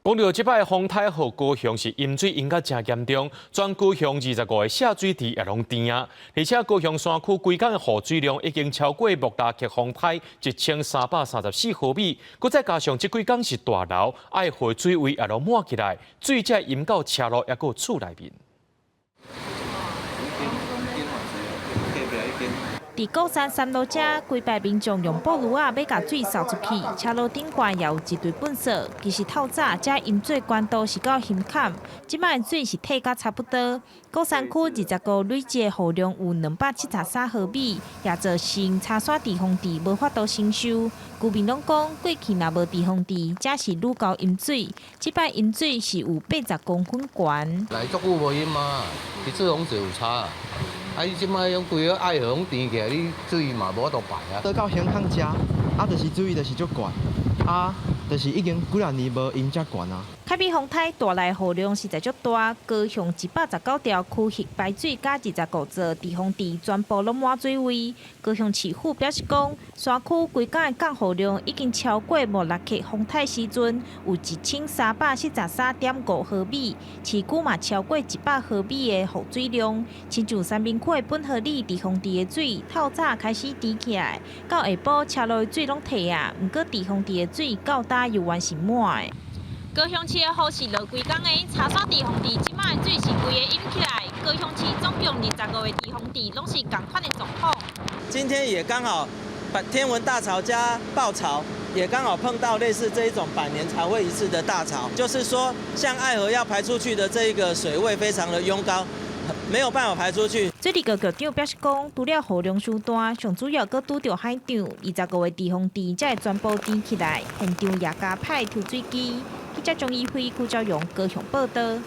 講到這擺風颱予高雄是淹水淹甲誠嚴重，全高雄25個瀉水池也攏甜啊！而且高雄山區規工的雨水量已經超過莫拉克風颱1334毫米，閣再加上這幾工是大流，愛河水位也攏滿起來，水才會淹到車路抑閣厝內面。佇鼓山三路遮，規排民眾用布攄仔欲共水掃出去，車路頂懸也有一堆糞埽。其實透早遮淹水懸度是到胸坎，這擺的水是退甲差不多。鼓山區20個累積的雨量有273毫米，也造成柴山滯洪池無法度承受。居民攏講，過去若無滯洪池，遮是愈𠢕淹水。這擺淹水是有80公分懸。來足久無淹啊，佇滯洪池有差。啊！你這擺用規个愛河攏甜起來，你水嘛無法度排啊。都到胸坎遮，啊，就是水就是足懸，啊，就是已經幾若年無淹遮懸啊。卡比風颱帶來雨量實在足大，高雄119條區域排水佮25座滯洪池全部攏滿水位。高雄市府表示講，山區規工的降雨量已經超過莫拉克風颱時陣有1373.5毫米，市區嘛超過100毫米的雨水量。親像三民區的本河里滯洪池的水透早開始甜起來，到下晡車路的水攏退啊，毋過滯洪池的水到今猶原是滿的。高雄市的雨是落規工的，柴山滯洪池這擺的水是規个淹起來。高雄市總共25個滯洪池攏是仝款的狀況。今天也剛好，天文大潮加暴潮，也剛好碰到類似這一種百年才會一次的大潮，就是說，像愛河要排出去的這一個水位非常的壅高，沒有辦法排出去。水利局局長表示講，除了雨量傷大，上主要閣拄著海漲，25個滯洪池才會全部甜起來，現場也加派抽水機。記者張怡輝、邱昭榮高雄報導。